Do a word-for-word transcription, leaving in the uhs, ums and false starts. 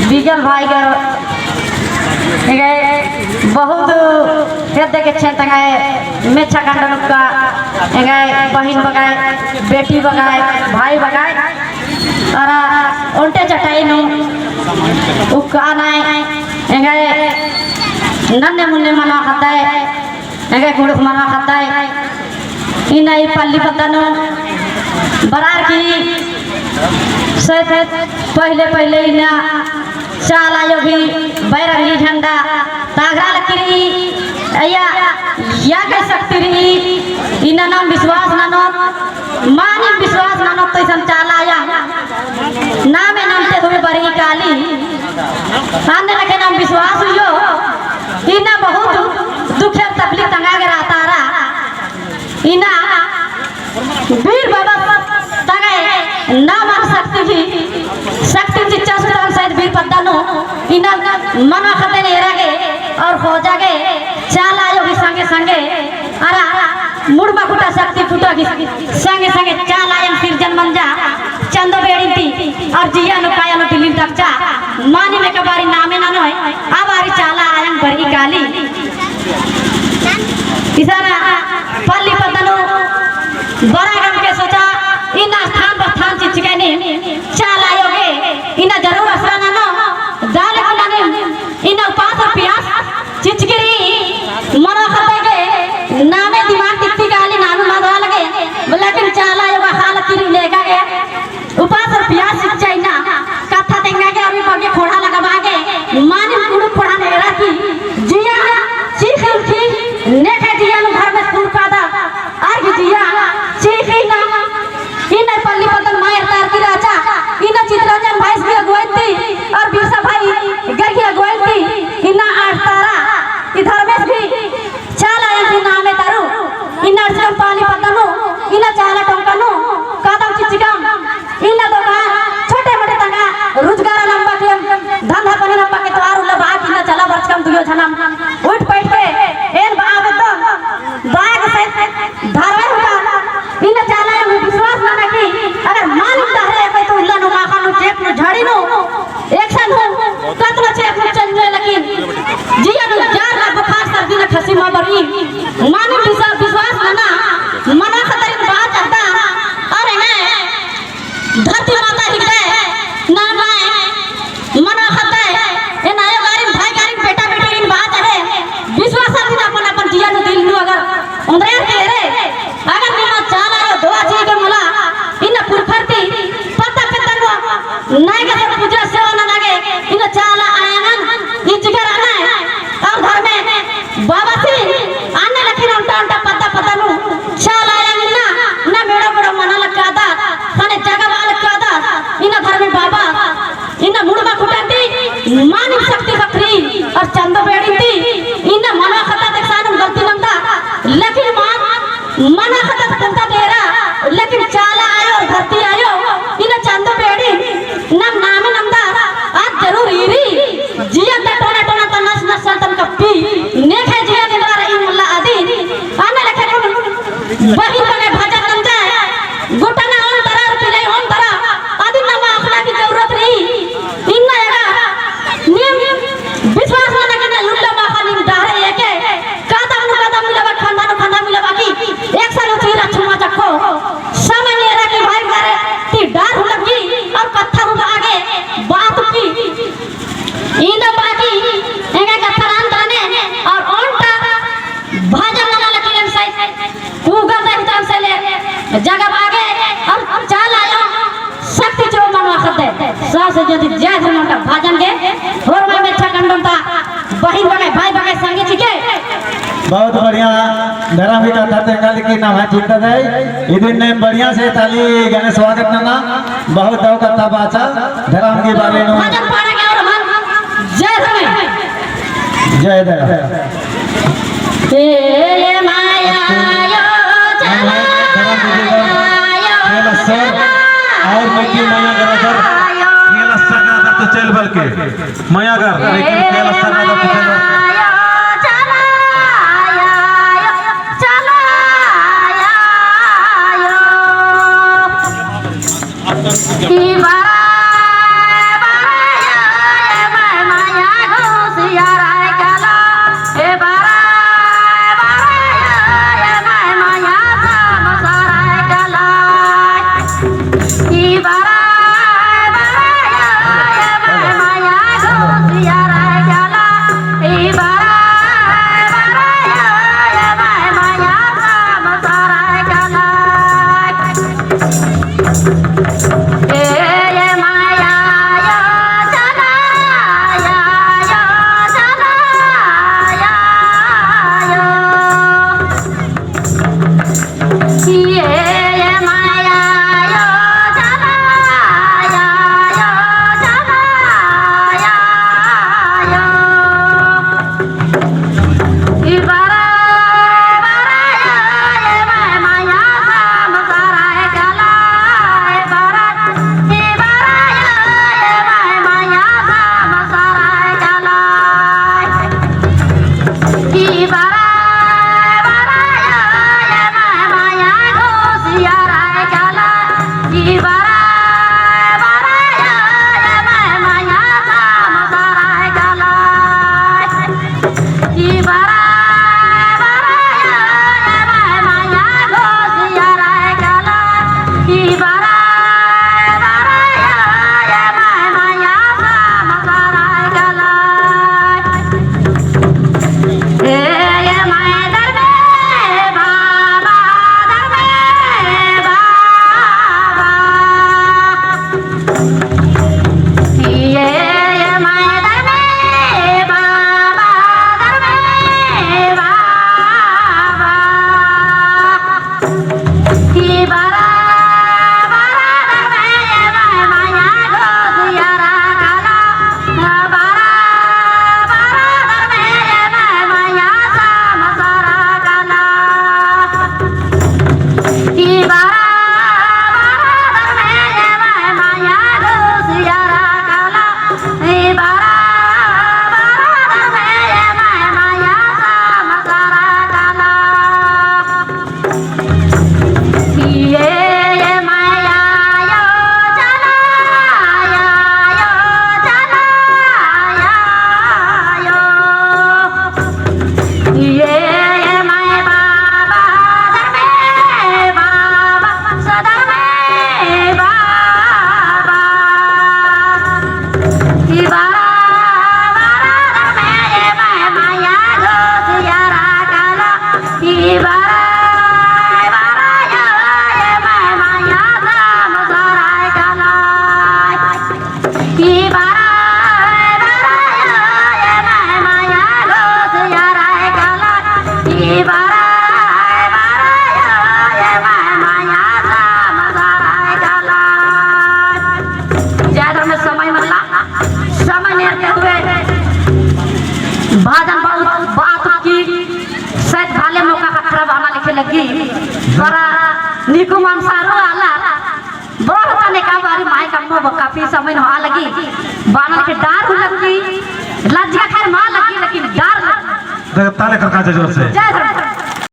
डीजल भाई गर एंग्है बहुत हेद्दे गेच्छे तंग्है मेच्छा कंडन उक्का एंग्है बहिन बग्गे, बेटी बग्गे, भाई बग्गे अरा ओन्टे चटाई नू उक्का नय एंग्है नन्ने मुन्ने मनवा ख़द्दय। एंग्है कुँड़ुख़ मनवा ख़द्दय। इन्ना ई पल्ली पद्दा नू बरअर की से पहिले पहिले इन्ना चाला आयो गही बैरंगी झंडा तागरा लगी रई। अइय्या या कई शक्ति रई इन्ना नाम विश्वास ननोत। मानिम विश्वास ननोत तो इसन चाला आया नामे नन्ते हुए बरई काली। अन्ने लेखे नाम विश्वास हुयो। इन्ना बहुत दुखेर तकलीफ तंग्है गे रअदर। इन्ना बीर बाबा तंग्है नाम अर शक्ति ही शक्ति चिच्चा सुतान शायद बीर पद्दा नू इन्ना मनवा ख़द्दन एरा गे और खोजा गे चाला आयो ही संगे संगे अरा मुड़मा खुटा शक्ति खुटा की संगे संगे चाला आयन सिरजन मंजा चंदो बेड़िन ती और जिया नू काया नू दिलिन दक्चा। मानिम एका बारी नामे ननोय आ बारी चाला आयन बरई काली। इसन पल्ली पद्दा नू बरआ गम के सोचा इन्ना स्थान पर स्थान चिच्चकय नीम चाला आयो गे इन्ना जरूर असरा ननो दाले कुना नीम इन्ना उपास और पियास चिच्चकी रई। मनवा ख़द्दय गे नामे दिमाग तित्ती काली नामे मदवा लगे लेकिन चाला आयो गा हालत की रई नेगा गे उपास और पियास चिच्चा इन्ना कत्था तेंगा गे अभी बग्गे खोड़ा लगाबआ गे मानिम कुँड़ुख़ खोड़ा नेरा की जिया चीख़ी उठी नेखे जिया नू धर्मेस कुँड़ुख़ कादा अर की जिया चीख़ी ना इन्ना पल्ली पद्दन मायर तार की राजा इन्ना चितरंजन भाईस की अगुवाई ती और बिरसा भाई गर की अगुवाई ती इन्ना आठ तारा ई धर्मेस भी चाला आयन ती नामे तरु इन्ना अर्चकम पल्ली पद्दा नू इन्ना चाला टोंका नू कदम चिच्चकम इन्ना दोकान छोटे मोटे तंग्है रोजगार लंबा के धंधा पानी लंबा के तोहार उल्ला बात इन्ना चला बरचकम दुयो झनम उठ बैठ के एन बआ बेद्दन बाग से धरवे हुआ इन्ना चाला आयो विश्वास नना की अगर मानिम डहरे कोई तो उल्ला नू माखा नू चेप नू झड़ी नू एकसन हूँ कतना चेप नू चंजो लेकिन जिया नू जार ना बुखार सर्दी ना खसी मा बरई। मानिम विश्वास, विश्वास नना, मनवा ख़द्दरिन बात अद्दा, और एंग्है धरती माता हिकदय, नाम आय, मनवा ख़द्दय, एन आयो गारिन, भाई गारिन, बेटा बेटीरिन बात अरे, विश्वास अदिन अपन अपन जिया नू दिल नू अगर ओन्द्रर के रे, अगर निमा चाला आयो दुआ चिके मला, इन्ना पुरखर ती, पद्दा पद्दा नू, नायगा सब पूजा सेवा नना गे, इन्ना चाला आयंगन, ई जिगर अनय, और धर्मे बाबासी, अन्ने लेखिन ओन्टा ओन्टा पद्दा पद्दा नू, चाला आयंग इन्ना, ना मेड़ो मेड़ो मना लक्कादा, ख़ने जगह बआ लक्कादा, इन्ना धर्मे बाबा, इन्ना मुड़मा खुटा ती, मानिम शक्ति ख़क्खरी, और चंदो बेड़िन ती, इन्ना मनवा ख़द्दा एकसानुम गलती नंदा, लेकिन मान, मनवा ख़द्दा कुन्ता डेरा, लेकिन चाला आयो और धरती आयो, इन्ना चंदो बेड़िन, नम नामे नंदा, आज जरूर ईरी, जिया ता टोना टोना ता नस नस तन कप्पी, नेखे जिया निंद्रा रई मला अदिन, अन्ने लेखे कुन बहिन बग्गे भजन नंजा, गोटा ना ओन तरा और पिलाई ओन तरा, अदिन नमा अख़ना की जरूरत रई। इन्ना एरा, नीम विश्वास नना की ना उल्ला माखा नीम डहरे एके, कदम नू कदम मिलाबा, खंधा नू खंधा मिलाबा की, एकसन उचिरा छुमा चक्को, समय एरा की भाई बारे ती डर हूँ लग्गी, और कत्था हूँ आगे बात की। इन्ना बाकी, एंगा कत्था रान ताने, और ओन्टा भजन नना लगी एन सही, उगल दे हुतान से ले, जगह बागे, और चाला आयो, शक्ति जो मनवा ख़द्दे, सबसे जल्दी जय धर्म का भजन गे, और मैं मेच्छा कंडोन ता, बहिन बग्गे, भाई बग्गे, संगे चिके। बहुत बढ़िया, धरम ही कत्था तेंगा लेकिन नम्है चिंता दे, इदिन ने बढ़िया से ताली गने स्वागत नना, बहुत दव कत्था बाचा, धरम के बारे में। भजन पाड़ा के और हम जय धर्म। जय धर्म। ए माया यो चला आयो। खेल सर और मिट्टी माया करा सर। खेल सर का तो चल बल के माया कर, लेकिन खेल सर का तो चल बल। ज्यादा में समय मल्ला, समय नेरते हुए भजन बहुत बात की, शायद भाले मोका खतरा बअना लेखे लगी, पर निकुम अम्म सारू आलर बहुत अनेका बारी माइक अम्म बक्का पी समय नोआ लगी, बअना लेखे डर हूँ लगी, लज्जा खैर मल लगी, लेकिन डर लगी। देख, ताले खड़का से जोर से। जय धर्मेस।